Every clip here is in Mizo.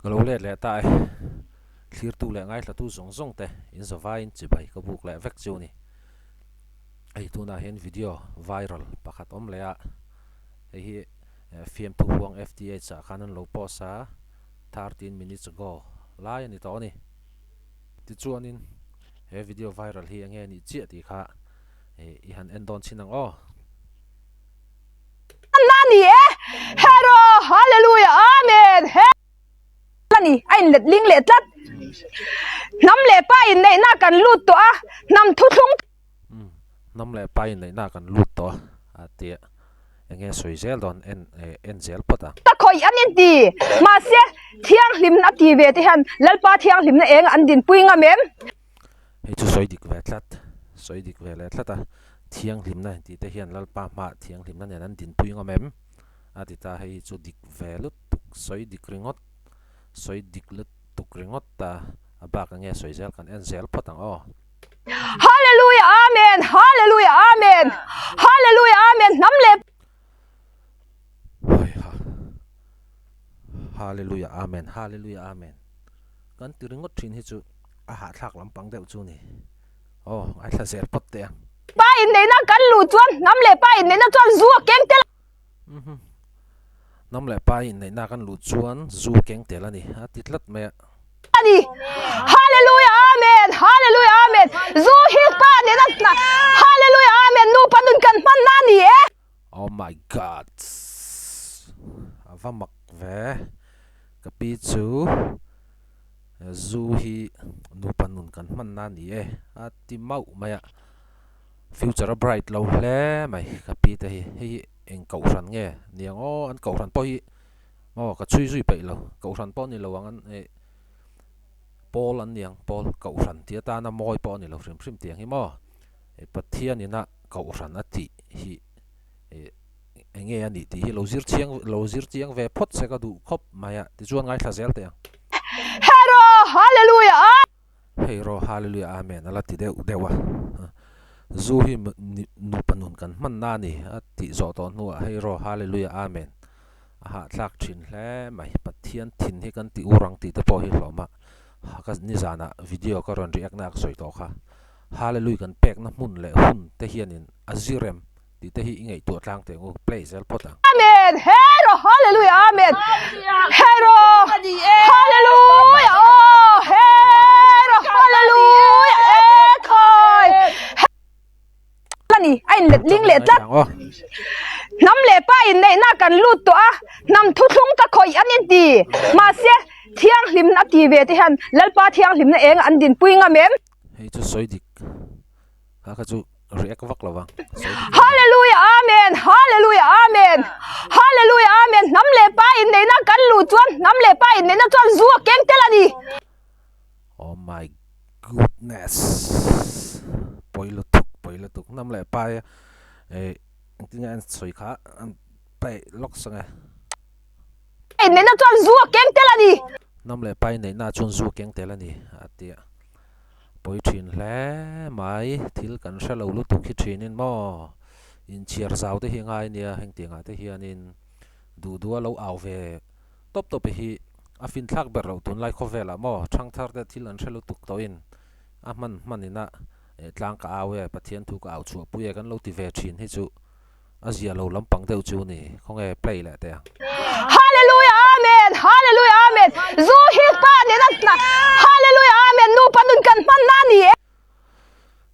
Ka lo let leh ta e. Thlirtu leh ngaithlatu zawng zawng te in zavaiin chibai ka buk leh vek chu a ni. Hei tunah hian video viral pakhat awm leh a, hei hi fiamthu huang FTH ah khan an lo post a, 13 minutes ago lai a ni tawh a ni. Tichuanin he video viral hi enge nih chiah tih kha i han en dawn chin ang aw. Na ni e Hero Hallelujah Amen He a ni a in let ling leh tlat hnam leh pa in neihna kan lut tawh a hnam thuthlung hnam leh pa in neihna kan lut tawh a tia enge sawi zel dawn en en zel phawt a. Ta khawih an inti mahse thianghlimna a ti ve te hian Lalpa thianghlimna eng an dinpui ngam em? Hei chu sawi dik ve tlat, sawi dik ve leh tlat a, thianghlimna tih te hian Lalpa hmaah thianghlimna nen an dinpui ngawm em? A ti ta, hei chu dik ve lutuk, sawi dik ringawt, sawi dik lutuk ringawt ta, a bak enge sawi zel kan en zel phawt ang aw. Hallelujah Amen Hallelujah Amen Hallelujah Amen hnam leh. Hawiha Hallelujah Amen Hallelujah Amen kan ti ringawt thin hi chu a hahthlak lampang deuh chu ni. Aw ngaithla zel phawt teh ang. Pa inneihna kan luh chuan hnam leh pa inneihna chuan zu a keng tel a. Umm hnam leh pa inneihna kan luh chuan zu a keng tel a ni a ti tlat mai a. A ni. Hallelujah Amen Hallelujah Amen Zu hi pa nena Hallelujah Amen nupa nun kan hmanna a ni e. Oh my God a va mak ve ka pi chu zu hi nupa nun kan hman na ni e a ti mauh mai a future a bright lo hle mai ka pi te hi hei hi eng kohhran nge niang aw an kohhran pawh hi aw ka chhui zui peih lo kohhran pawh ni lo ang an eh pawl an niang pawl kohhran tih atana mawi pawh a ni lo hrim hrim tiang hi maw. Pathian ina kohhran a tih hi eng nge a nih tih hi lo zir chiang lo zir chiang ve phawt se ka duh khawp mai a tichuan ngaithla zel teh ang. Hero Hallelujah Amen. Hero Hallelujah Amen a la ti deuh deuh a zu hi nupa nun kan hman na a ni a tih zawh tawh hnuah Hero Hallelujah Amen a hahthlak thin hle mai Pathian thin hi kan ti ur ang tih te pawh hi hlawm a ka nizanah video ka rawn react na a ka sawi tawh kha. Hallelujah kan pekna hmun leh hun te hianin a zir em tih te hi i ngaihtuah tlang teh ngu play zel phawt ang. Amen hero hallelujah amen hero hallelujah aw hero hallelujah ekhoi a ni a in let ling leh tlat hnam leh pa in neihna kan lut tawh a hnam thuthlung ka khawih an inti mahse thianghlimna a ti ve te hian Lalpa thianghlimna eng an dinpui ngam em? Hei chu sawi dik kha kha chu react vak lo vang sawi dik Hallelujah Amen Hallelujah Amen Hallelujah Amen hnam leh pa in neihna kan luh chuan hnam leh pa in neihna chuan zu a keng tel a ni. Oh my goodness pawi lutuk pawi lutuk hnam leh pa eh engtin nge an sawi kha an paih lawk sang e. Inneihna chuan zu a keng tel a ni. Hnam leh pa inneihna chuan zu a keng tel a ni a ti a. Pawi thin hle mai, thil kan hre lo lutuk hi thinin maw inchhiar zau te hi a ngai nia hengtiangah te hianin duh duh a lo au ve tawp tawp hi a finthlak ber loh tunlai khawvelah maw thangthar te thil an hre lutuk tawhin a hman hman ina tlang ka au e Pathian thu ka au chhuahpui e kan lo ti ve thin hi chu A zia lo lampang deuh chu ni, khawnge play leh teh ang. Hallelujah Amen Hallelujah Amen Zu hi pa nen a Hallelujah Amen Nupa nun kan hman na ni e.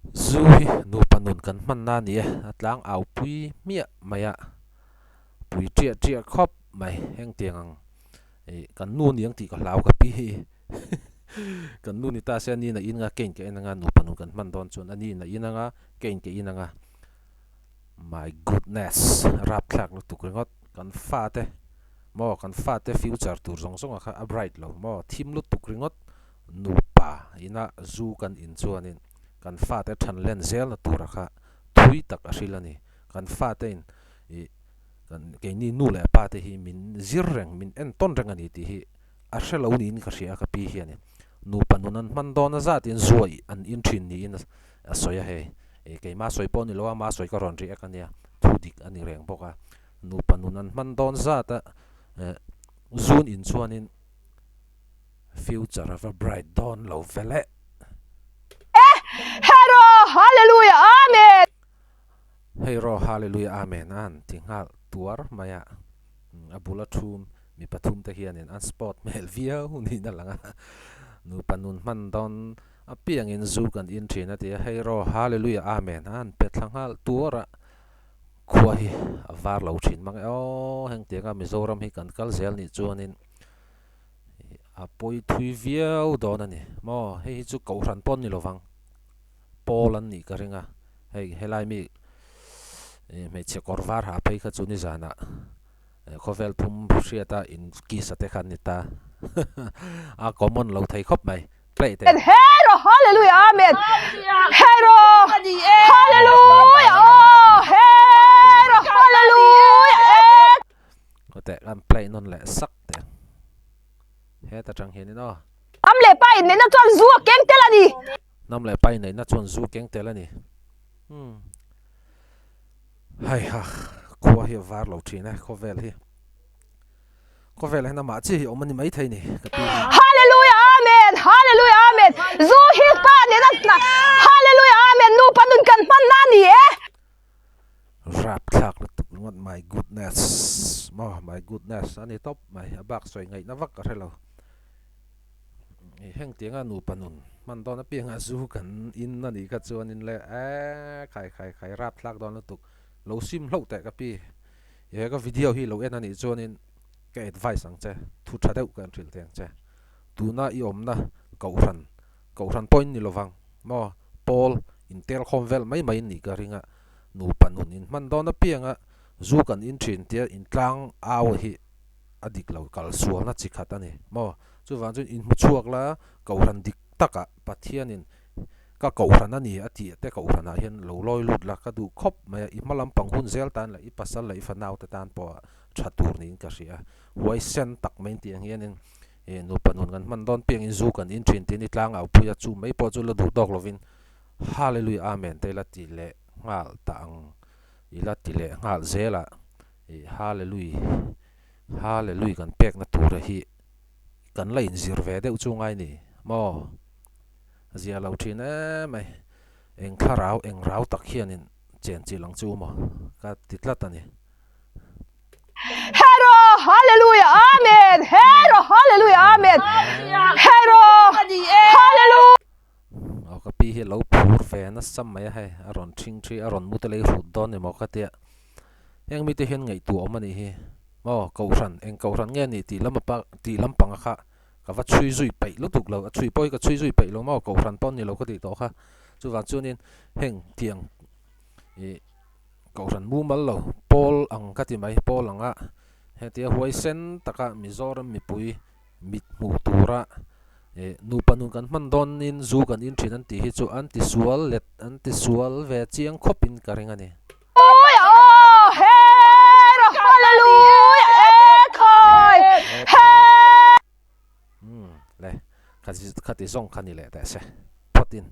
Zu hi nupa nun kan hman na ni e, a tlang au pui hmiah mai a, pui ṭiah ṭiah khawp mai, hengtiang ang ih kan nu ni ang tih ka hlau ka pi hi kan nu ni ta se a ni na in anga kein ka en anga nupa nun kan hman dawn chuan a ni na in anga kein ka in anga. My goodness rapthlak lutuk ringawt kan fate maw kan fate future tur zawng zawng ah kha a bright lo maw thim lutuk ringawt nupa ina zu kan in chuanin kan fate than len zel na tura kha thui tak a hril a ni kan fate in ih kan keini nu leh pa te hi min zir reng min entawn reng a ni tih hi a hre lo niin ka hria ka pi hianin nupa nun an hman dawn a zatin zuaih an in thin niin a sawi a hei. Ih keimah sawi pawh ni lo a, ama sawi ka rawn react a nia, thu dik a ni reng bawk a. Nupa nun an hman dawn zat a, eh zun in chuanin Future a va bright dawn lo ve le. Hero Hallelujah Amen. Hero Hallelujah Amen a han ti nghal tuar mai a, a bula thu mi pathum te hianin an sport hmel viau niin a lang a, nupa nun hman dawn apiangin zu kan in thin a ti a, Hero Hallelujah Amen a han pe thla nghal tuar a, khua hi a var lo thin mang e aw, hengtianga Mizoram hi kan kal zel nih chuanin A pawi thui viau dawn a ni maw? Hei hi chu kohhran pawh an ni lovang, pawl an nih ka ring a, hei helai mi hmeichhe kawr var ha phei kha chu nizanah khawvel phum hriata in kiss a te kha an ni ta a common lo thei khawp mai play teh. Hero hallelujah amen hero hallelujah aw hero hallelujah. Teh kan play nawn leh sak. Teh heta tang hianin aw. Hnam leh pa inneihna chuan zu a keng tel a ni. Hnam leh pa inneihna chuan zu a keng tel a ni. Umm. Hei ha, khua hi a var lo thin e, khawvel hi. Khawvel hian amah chiah hi a awm a ni maithei ni, ka pi hi. Hallelujah Amen Hallelujah Amen Zu hi pa nena Hallelujah Amen Nupa nun kan hmanna a ni e. Rap thlak lutuk ringawt my goodness maw my goodness a ni tawp mai a bak sawi ngaihna vak ka hre lo heng tianga nupa nun hman dawn apianga zu kan in a nih kha chuanin le eee khai khai khai rap thlak dawn lutuk lo sim hlauh teh ka pi he ka video hi lo en a nih chuanin ka advice ang che thu tha deuh ka hrilh thei ang che tuna i awmna kohhran Kohhran pawh in ni lovang maw? Pawl intel khawm vel mai mai in nih ka ring a, nupa nun in hman dawn apianga zu kan in thin tia intlang au hi a dik lo, kal sualna chi khat a ni maw? Chuvang chuan in hmu chhuak la, Kohhran dik takah Pathianin ka Kohhran a ni a tih te Kohhranah hian lo lawi lut la ka duh khawp mai a, i hma lampang hun zel tan leh i pasal leh i fanau te tan pawh tha tur niin ka hria a, huaisen tak mai in tih ang hianin Ih nupa nun kan hman dawn piangin zu kan in thin tiin i tlang au pui a, chu mai pawh chu la duh tawk lovin Hallelujah Amen te ila ti leh nghal ta ang, ila ti leh nghal zel a, ih Hallelujah Hallelujah kan pekna tura hi kan la inzir ve deuh chu ngai ni maw? Zia lo thin em mai, eng thlarau eng rau tak hianin chen chilh ang chu maw ka ti tlat a ni. Hero Hallelujah Amen Hero Hallelujah Amen Hero Hallelujah Aw ka pi hi lo phur ve nasa mai a hei a rawn thing thi a rawn mute lei hrut dawn ni maw ka tia heng mite hian ngaihtuah awm a nih hi maw kohhran eng kohhran nge ni tih lam apa tih lampang a kha ka va chhui zui peih lutuk lo a chhui pawh hi ka chhui zui peih lo maw kohhran pawh ni lo ka tih tawh kha chuvang chuanin heng tiang ih Kohhran mumal lo, pawl ang ka ti mai, pawl anga hetia huaisen taka Mizoram mipui mit hmuh tura eh nupa nun kan hman dawnin zu kan in thin an tih hi chu an ti sual let an ti sual ve chiang khawpin ka ring a ni. Umm le khati zawng kha ni leh teh se phawtin.